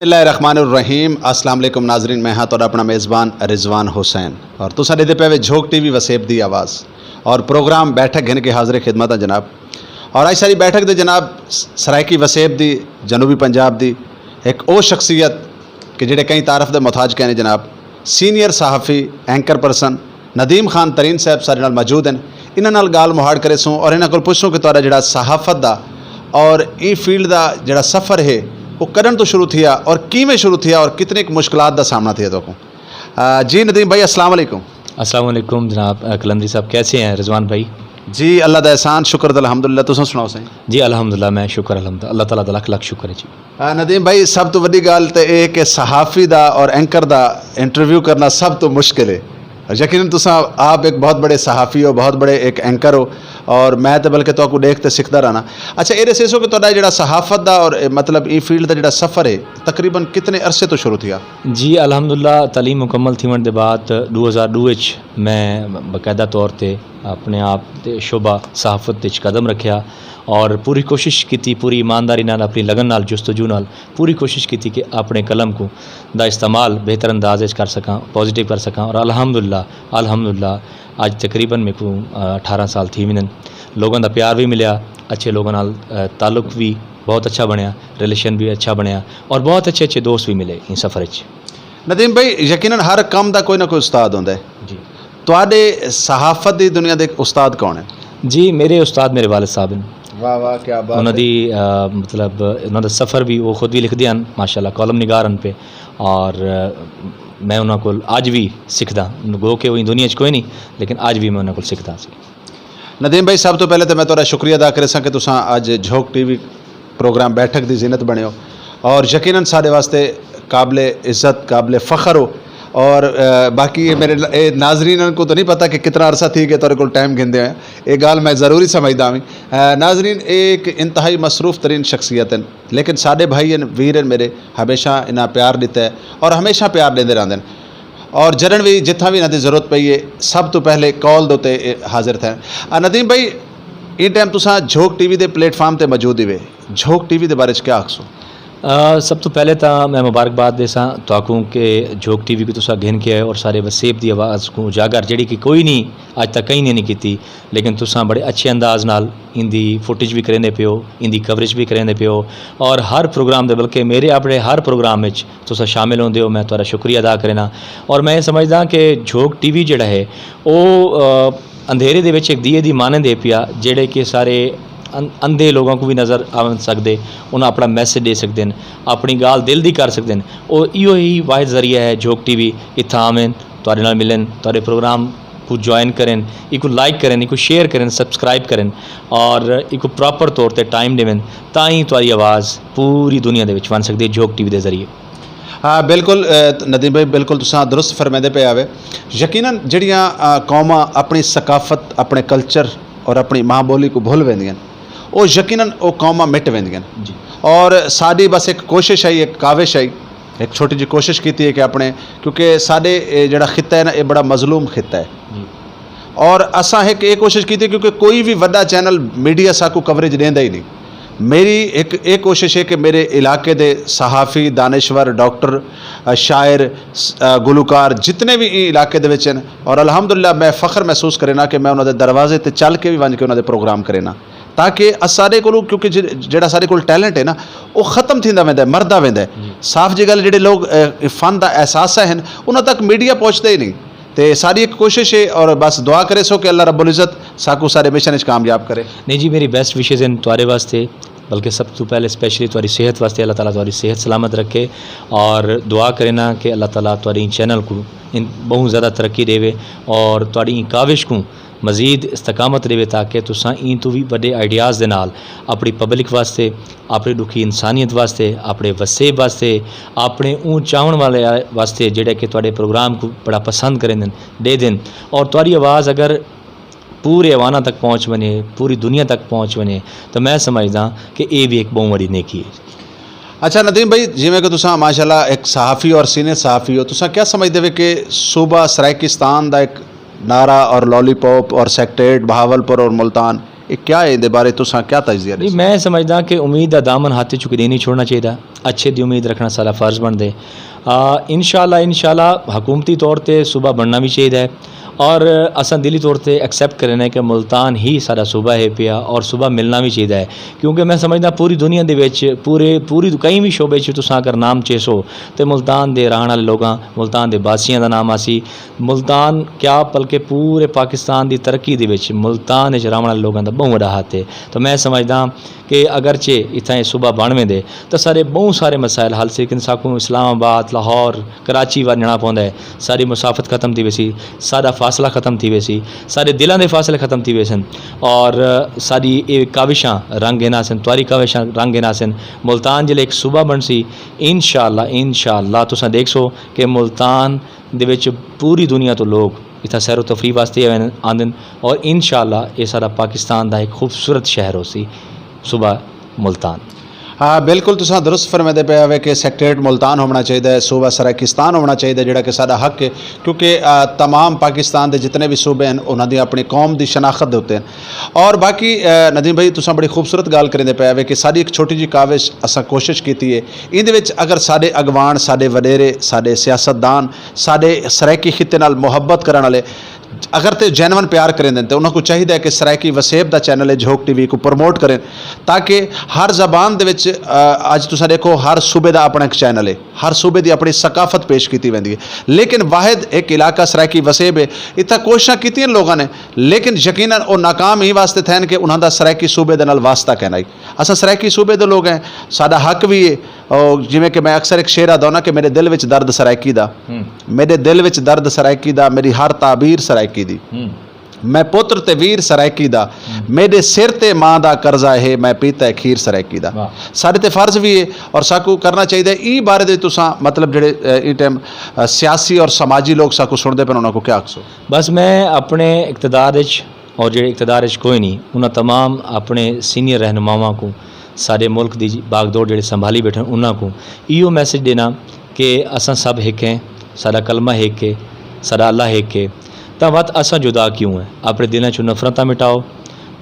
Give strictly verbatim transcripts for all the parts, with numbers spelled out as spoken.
بسم اللہ الرحمن الرحیم۔ السلام علیکم ناظرین، میں ہاں تہاݙا اپݨا میزبان رضوان حسین اور تساں ݙیہدے پئے وے جھوک ٹی وی وسیب دی آواز اور پروگرام بیٹھک گھن کے حاضر خدمت ہاں جناب۔ اور اڄ ساری بیٹھک دے جناب سرائیکی وسیب دی، جنوبی پنجاب دی ایک او شخصیت کہ جڑے کہیں تعارف دے محتاج کہنے جناب، سینئر صحافی، اینکر پرسن ندیم خان ترین صاحب سارے نال موجود ہیں۔ انہاں نال ڳالھ مہاڑ کریسوں اور انہاں کول پچھسوں کہ تہاݙا جڑا صحافت دا اور ایں فیلڈ دا جڑا سفر ہے، وہ کݙݨ تو شروع تھیا اور کیویں شروع تھیا اور کتنی کُ مشکلات دا سامنا تھیا تہاکوں؟ آ، جی ندیم بھائی، السلام علیکم۔ السلام علیکم جناب، آ، قلندری صاحب، کیسے ہیں؟ رضوان بھائی؟ جی، اللہ دا احسان، شکر دا، الحمدللہ۔ تساں سݨاؤ سائیں۔ جی الحمدللہ، میں شکر الحمدللہ، اللہ تعالیٰ دا لکھ لکھ شکر ہے جی۔ آ، ندیم بھائی، سب تو وݙی ڳالھ تے اے ہے کہ صحافی دا اور اینکر دا انٹرویو کرنا سب تو مشکل ہے۔ یقیناً تساں آپ ایک بہت بڑے صحافی ہو، بہت بڑے ایک اینکر ہو، اور میں تے بلکہ تہاکوں ݙیکھ تے سکھدا رہنا۔ اچھا، اے ݙسیسو کہ تہاݙا جڑا صحافت دا اور، اے، مطلب، ایں فیلڈ دا جڑا سفر ہے، تقریباً کتنے عرصے تو شروع تھیا؟ جی الحمدللہ، تعلیم مکمل تھیوݨ دے بعد ݙو ہزار ݙو وچ میں باقاعدہ طور تے اپݨے آپ تے شعبہ صحافت وچ قدم رکھیا اور پوری کوشش کیتی، پوری ایمانداری نال، اپݨی لگن نال، جستجو نال پوری کوشش کیتی کہ اپݨے قلم کوں دا استعمال بہتر انداز وچ کر سکاں، پازیٹیو کر سکاں۔ اور الحمدللہ، الحمدللہ، اڄ تقریباً میکوں، آ، اٹھارہ سال تھی ویندن۔ لوگاں دا پیار وی ملیا، اچھے لوگاں نال، آ، تعلق وی بہت اچھا بݨیا، ریلیشن وی اچھا بݨیا اور بہت اچھے اچھے دوست وی ملے ایں سفر وچ۔ ندیم بھائی، یقیناً ہر کم دا کوئی نہ کوئی استاد ہوندا ہے۔ جی۔ تہاݙے صحافت دی دنیا دے استاد کون ہیں؟ جی، میرے استاد میرے والد صاحب ہیں۔ واہ واہ، کیا بات انہاں ہے۔ دی، آ، مطلب، انہاں دا سفر بھی، وہ خود بھی لکھدے ہیں، ماشاءاللہ، کالم نگار ہیں پہ۔ اور، آ، میں انہاں کول اج بھی سکھدا، گو کہ وہ دنیا چ کوئی نہیں، لیکن اج بھی میں انہاں کول سکھدا سی۔ ندیم بھائی، سب تو پہلے تو میں تہاݙا شکریہ ادا کریساں کہ تساں اج جھوک ٹی وی پروگرام بیٹھک دی زینت بݨے ہو، اور یقیناً ساݙے واسطے قابل عزت، قابل فخر ہو۔ اور، آ، باقی یہ میرے ل-، اے ناظرین کو تو نہیں پتہ کہ کتنا عرصہ تھی کہ تہاݙے کول ٹائم گھندے ہیں، یہ ڳالھ میں ضروری سمجھدا ہوں۔ آ، ناظرین، اے ایک انتہائی مصروف ترین شخصیت ہیں، لیکن ساݙے بھائی ہیں، ویر ہیں میرے، ہمیشہ انہاں پیار ݙتا ہے اور ہمیشہ پیار ݙیندے رہندے ہیں۔ اور جݙݨ وی، جتھاں وی انہاں دی ضرورت پئی ہے، سب توں پہلے کال دے اتے اے حاضر تھئن۔ آ، ندیم بھائی، ایں ٹائم تساں جھوک ٹی وی دے پلیٹ فارم تے موجود ہیوے، جھوک ٹی وی دے بارے چ کیا آکھسو؟ آ، سب توں پہلے تاں میں مبارکباد ݙیساں تہاکوں کہ جھوک ٹی وی کوں تساں گھن کے آئے اور سارے وسیب دی آواز کوں اجاگر، جیڑھی کہ کوئی نہیں اڄ تک کہیں نے نہیں کیتی، لیکن تساں بڑے اچھے انداز نال ایندی فوٹیج بھی کریندے پئے ہو، ایندی کوریج بھی کریندے پئے ہو، اور ہر پروگرام دے، بلکہ میرے اپݨے ہر پروگرام وچ تساں شامل ہوندے ہو، میں تہاݙا شکریہ ادا کرینداں۔ اور میں اے سمجھداں کہ جھوک ٹی وی جیڑھا ہے، او، آ، اندھیرے دے وچ ایک دیے دی مانند ہے پیا، جیڑھے کہ سارے ان-، اندھے لوگاں کوں وی نظر آوݨ سڳدے، انہاں اپݨا میسج ݙے سڳدن، اپݨی ڳالھ دل دی کر سڳدن۔ او ایہو ہی واحد ذریعہ ہے جھوک ٹی وی اتھاں آون، تہاݙے نال ملن، تہاݙے پروگرام کوں جوائن کرن، ایکوں لائک کرن، ایکوں شیئر کرن، سبسکرائب کرن اور ایکوں پراپر طور تے ٹائم ݙیون، تاں ہی تہاݙی آواز پوری دنیا دے وچ ونڄ سڳدی ہے جھوک ٹی وی دے ذریعے۔ ہاں، بالکل، اے، ندیم بھائی، بالکل تساں درست فرمیندے پئے آوے۔ یقیناً جڑیاں، آ، قوماں اپݨی ثقافت، اپݨے کلچر اور اپݨی ماں ٻولی کوں بھل ویندیاں، او یقیناً او قوماں مٹ ویندیاں۔ جی۔ اور ساݙی بس ایک کوشش ہے، ایک کاوش ہے، ایک چھوٹی جی کوشش کیتی ہے کہ اپݨے، کیونکہ ساݙے اے جڑا خطہ ہے نا، اے بڑا مظلوم خطہ ہے۔ جی۔ اور اساں ہک اے کوشش کیتی، کیونکہ کوئی وی وݙا چینل، میڈیا ساکوں کوریج ݙیندا ہی نہیں۔ میری ہک اے کوشش ہے کہ میرے علاقے دے صحافی، دانشور، ڈاکٹر، آ، شاعر، س-، آ، گلوکار جتنے وی ایں علاقے دے وچ ہیں، اور الحمدللہ میں فخر محسوس کرینا کہ میں انہاں دے دروازے تے چل کے وی ونڄ کے انہاں دے پروگرام کرینا، تاکہ اساݙے کولوں، کیونکہ جڑ-، جڑا ساݙے کول ٹیلنٹ ہے نا، او ختم تھیندا ویندا ہے، مردا ویندا ہے۔ جی۔ صاف جی ڳالھ، جڑے لوگ، اے، فن دا احساس ہے ہن، انہاں تک میڈیا پہنچدا ہی نہیں۔ تے ساݙی ہک کوشش ہے اور بس دعا کریسو کہ اللہ رب العزت ساکوں سارے مشن وچ کامیاب کرے۔ نہیں جی، میری بیسٹ وشز ہیں تہاݙے واسطے، بلکہ سب توں پہلے اسپیشلی تہاݙی صحت واسطے، اللہ تعالیٰ تہاݙی صحت سلامت رکھے، اور دعا کرینا کہ اللہ تعالیٰ تہاݙی چینل کوں ان-، ٻہوں زیادہ ترقی ݙیوے اور تہاݙی ایں کاوش کوں مزید استقامت ݙیوے، تاکہ تساں ایں توں وی وݙے آئیڈیاز دے نال اپݨی پبلک واسطے، اپݨی ݙکھی انسانیت واسطے، اپݨے وسیب واسطے، اپݨے اوں چاہوݨ والے واسطے، جیڑھے کہ تہاݙے پروگرام کوں بڑا پسند کریندن، ݙیدن۔ اور تہاݙی آواز اگر پورے ایواناں تک پہنچ ونڄے، پوری دنیا تک پہنچ ونڄے، تاں میں سمجھداں کہ اے وی ہک ٻہوں وݙی نیکی ہے۔ اچھا ندیم بھائی، جیویں کہ تساں ماشاءاللہ ہک صحافی اور سینئر صحافی ہو، تساں کیا سمجھدے وے کہ صوبہ سرائیکستان دا ہک نعرہ اور لالی پاپ اور سیکریٹریٹ بہاولپور اور ملتان، اے کیا ہے؟ ایندے بارے تساں کیا تجزیہ ݙیسو؟ میں سمجھداں کہ امید دا دامن ہتھ وچ کدے نہیں چھوڑنا چاہیدا۔ اچھے دی امید رکھنا ساڈا فرض بندا ہے۔ آ، انشاءاللہ، انشاءاللہ حکومتی طور تے صوبہ بننا وی چاہیدا ہے، اور اساں دلی طور تے ایکسپٹ کرینے کہ ملتان ہی ساڈا صوبہ ہے پیا، اور صوبہ ملنا وی چاہیدا ہے، کیونکہ میں سمجھداں پوری دنیا دے وچ پورے پوری کئی وی شعبے چ تساں اگر نام چیسو تے ملتان دے رہن والے لوگاں، ملتان دے باسیاں دا نام آسی۔ ملتان کیا بلکہ پورے پاکستان دی ترقی دے وچ ملتان وچ رہن والے لوگاں دا بہت وڈا ہاتھ ہے۔ تو میں سمجھداں کہ اگرچہ اتھاں اے صوبہ بن ویندے تاں ساڈے بہوں سارے مسائل حل سی، لیکن ساکوں اسلام آباد، لاہور، کراچی ول ونجنڑا پوندا ہے۔ ساڈی مسافت ختم تھی ویسی، ساڈا فاصلہ ختم تھی ویسی، ساڈے دلاں دے فاصلے ختم تھی ویسن، اور ساڈی اے کاوشاں رنگ گھن آسن، تہاڈی کاوشاں رنگ گھن آسن۔ ملتان جلے ہک صوبہ بنسی، انشاءاللہ، انشاءاللہ تساں ڈیکھسو کہ ملتان دے وچ پوری دنیا توں لوگ اتھاں سیر و تفریح واسطے آوین، آندن، اور انشاءاللہ اے ساڈا پاکستان دا ہک خوبصورت شہر ہوسی، صوبہ ملتان۔ ہاں، بالکل تساں درست فرمیندے پئے ہوے کہ سیکٹریٹ ملتان ہووݨا چاہیدا ہے، صوبہ سرائیکستان ہووݨا چاہیدا ہے، جیڑھا کہ ساڈا حق ہے، کیونکہ آ، تمام پاکستان دے جتنے وی صوبے ہن، انہاں دی اپݨی قوم دی شناخت دے اتے ہن۔ اور باقی آ، ندیم بھائی، تساں بڑی خوبصورت ڳالھ کریندے پئے ہوے کہ ساڈی ہک چھوٹی جی کاوش، اساں کوشش کیتی ہے، ایندے وچ اگر ساڈے اڳواݨ، ساڈے وݙیرے، ساڈے سیاستدان، ساڈے سرائیکی خطے نال محبت کرݨ والے اگر تے جینون پیار کریندن تے انہاں کوں چاہیدا ہے کہ سرائیکی وسیب دا چینل ہے جھوک ٹی وی کوں پروموٹ کرن، تاکہ ہر زبان دے وچ، آ، اج تساں ڈیکھو ہر صوبے دا اپنا ہک چینل ہے، ہر صوبے دی اپنی ثقافت پیش کیتی ویندی ہے، لیکن واحد ہک علاقہ سرائیکی وسیب ہے۔ اتھاں کوششاں کیتیاں لوگاں نے، لیکن یقیناً او ناکام ایں واسطے تھین کہ انہاں دا سرائیکی صوبے دے نال واسطہ کائنائی۔ اساں سرائیکی صوبے دے لوگ ہیں، ساڈا حق وی ہے، او جویں کہ میں اکثر ہک شعر آہدا ہوناں کہ میڈے دل وچ درد سرائیکی دا، میڈے دل وچ درد سرائیکی دا، میڈی ہر تعبیر سرائیکی دی۔ میں پتر تے ویر سرائیکی دا، میڈے سر تے ماں دا قرضہ ہے، میں پیتا ہے کھیر سرائیکی دا۔ ساڈے تے فرض وی ہے اور ساکوں کرنا چاہیدا ہے۔ ایں بارے دے تساں مطلب جیڑھے، اے، ایں ٹائم، اے، سیاسی اور سماجی لوگ ساکوں سنڑدے پن، انہاں کوں کیا آکھسو؟ بس میں اپنے اقتدار اچ اور جیڑھے اقتدار اچ کوئی نی، انہاں تمام اپنے سینئر رہنماواں کوں، ساڈے ملک دی باغ دوڑ جیڑھے سنبھالی بیٹھن، انہاں کوں ایہو میسج ڈینا کہ اساں سب ہک ہیں، ساڈا کلمہ ہک ہے، ساڈا اللہ ہک ہے، تاں وت اساں جدا کیوں ہیں؟ اپنے دلاں چوں نفرتاں مٹاؤ،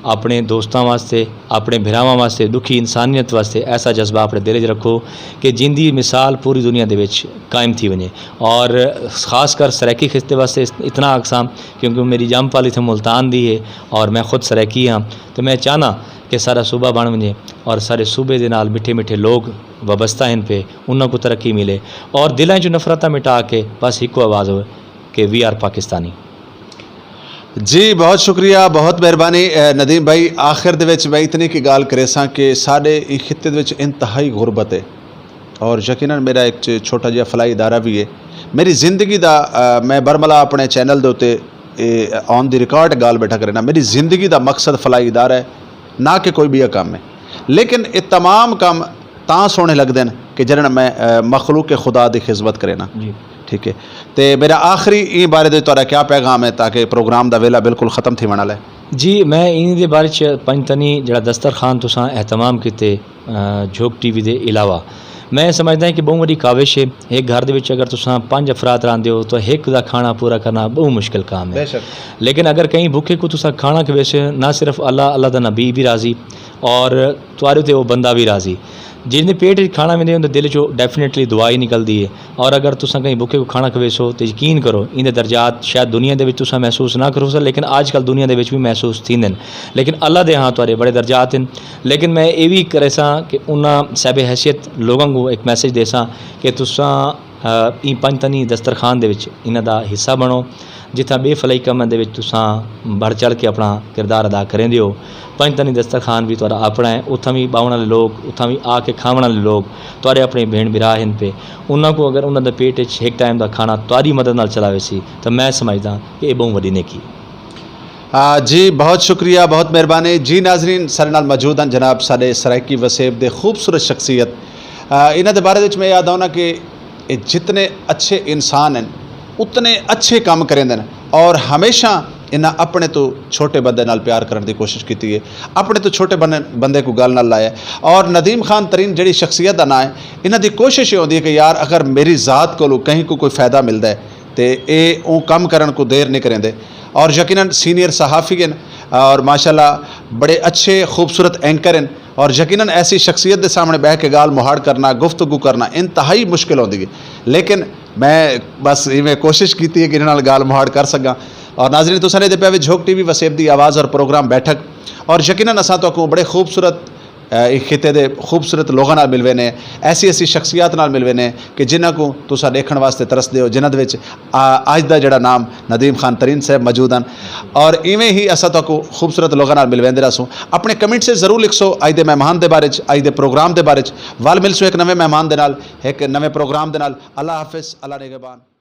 اپنے دوستاں واسطے، اپنے بھراواں واسطے، ڈکھی انسانیت واسطے ایسا جذبہ اپنے دل اچ رکھو کہ جیندی مثال پوری دنیا دے وچ قائم تھی ونجے۔ اور خاص کر سرائیکی خطے واسطے اتنا آکھساں، کیونکہ میڈی جم پل اتھاں ملتان دی ہے اور میں خود سرائیکی ہاں، تے میں چاہناں کہ ساڈا صوبہ بن ونجے اور ساڈے صوبے دے نال مٹھے مٹھے لوگ وابستہ ہن پے، انہاں کوں ترقی ملے اور دلاں چوں نفرتاں مٹا کے بس ہکو آواز ہوئے کہ وی آر پاکستانی۔ جی، بہت شکریہ، بہت مہربانی، اے، ندیم بھائی۔ آخر دے وچ میں اتنی کی گالھ کریساں کہ ساڈے ایں خطے دے وچ انتہائی غربت ہے اور یقیناً میرا ایک چ-، چھوٹا جہا فلاحی ادارہ بھی ہے۔ میری زندگی دا، اے، میں برملا اپنے چینل دے اتے، اے، آن دی ریکارڈ گالھ بیٹھا کرینا، میری زندگی دا مقصد فلاحی ادارہ ہے، نہ کہ کوئی بیا کم ہے۔ لیکن اے تمام کم تاں سوہݨے لڳدن کہ جݙݨ میں، اے، مخلوق خدا دی خذمت کرینا۔ ٹھیک ہے۔ تے میرا آخری ایں بارے دے تہاݙا کیا پیغام ہے، تاکہ پروگرام دا ویلا بالکل ختم تھیوݨ والا ہے؟ جی، میں ایں دے بارے چ پنج تنی جڑا دسترخوان تساں اہتمام کیتے، آ، جھوک ٹی وی دے علاوہ میں سمجھدا ہاں کہ بہوں وڈی کاوش ہے۔ ہک گھر دے وچ اگر تساں پنج افراد رہندے ہو تو ہک دا کھانا پورا کرنا بہوں مشکل کام ہے۔ لیکن اگر کہیں بھکھے کوں تساں کھانا کھویسے، نہ صرف اللہ، اللہ دا نبی بھی راضی اور تہاݙے تے او بندہ بھی راضی۔ جیندے پیٹ وچ کھانا ویندے، اوندے دل وچوں ڈیفینیٹلی دعا ہی نکلدی ہے۔ اور اگر تساں کہیں بھکھے کوں کھانا کھویسو تے یقین کرو، ایندے درجات شاید دنیا دے وچ تساں محسوس نہ کرو سا، لیکن اج کل دنیا دے وچ بھی محسوس تھیندن۔ لیکن اللہ دے ہاں تہاݙے بڑے درجات ہن۔ لیکن میں اے وی کریساں کہ انہاں صاحب حیثیت لوگاں کوں ایک میسج دیساں کہ تساں، آ، ایں پنج تنی دسترخوان دے وچ انہاں دا حصہ بݨو۔ جتھاں ٻئے فلاحی کماں دے وچ تساں بڑھ چڑھ کے اپݨا کردار ادا کریندے ہو، پنج تنی دسترخوان وی تہاݙا اپݨا ہے، اتھاں وی ٻاہوݨ والے لوگ، اتھاں وی آ کے کھاوݨ والے لوگ تہاݙے اپݨے بھیݨ بھرا ہن پئے۔ انہاں کوں اگر انہاں دے پیٹ وچ ہک ٹائم دا کھانا تہاݙی مدد نال چلا ویسی تاں میں سمجھداں کہ اے ٻہوں وݙی نیکی۔ آ، جی، بہت شکریہ، بہت مہربانی۔ جی ناظرین، ساݙے نال موجود ہن جناب ساݙے سرائیکی وسیب دے خوبصورت شخصیت۔ آ، انہاں دے بارے وچ میں یاد آؤں نا کہ اے جتنے اچھے انسان ہن، اتنے اچھے کم کریندے ہن اور ہمیشہ انہاں اپݨے توں چھوٹے بندے نال پیار کرݨ دی کوشش کیتی ہے، اپݨے توں چھوٹے بندے، بندے کوں گل نال لایا ہے۔ اور ندیم خان ترین جیڑھی شخصیت دا ناں ہے، انہاں دی کوشش اے ہوندی ہے کہ یار اگر میری ذات کولوں کہیں کوں کوئی فائدہ ملدا ہے تے اے اوں کم کرݨ کوں دیر نہیں کریندے۔ اور یقیناً سینئر صحافی ہن اور ماشاءاللہ بڑے اچھے خوبصورت اینکر ہن، اور یقیناً ایسی شخصیت دے سامنے بہہ کے گال مہاڑ کرنا، گفتگو کرنا انتہائی مشکل ہوندی ہے۔ لیکن میں بس ایویں کوشش کیتی ہے کہ انہاں نال گال مہاڑ کر سکاں۔ اور ناظرین، تساں نے دے پیا وچ جھوک ٹی وی وسیب دی آواز اور پروگرام بیٹھک، اور یقیناً اساں تہاکوں بڑے خوبصورت اے خطے دے خوبصورت لوگاں نال ملوے نے، ایسی ایسی شخصیات نال ملوے نے کہ جنہاں کوں تساں ݙیکھݨ واسطے ترسدے ہو، جنہاں دے وچ آ- اڄ دا جڑا نام ندیم خان ترین صاحب موجود ہن۔ اور ایویں ہی اساں تہاکوں خوبصورت لوگاں نال ملویندے رہسوں۔ اپݨے کمنٹ سے ضرور لکھسو اڄ دے مہمان دے بارے چ، اڄ دے پروگرام دے بارے چ۔ ول ملسوں ہک نویں مہمان دے نال، ہک نویں پروگرام دے نال۔ اللہ حافظ، اللہ نگہبان۔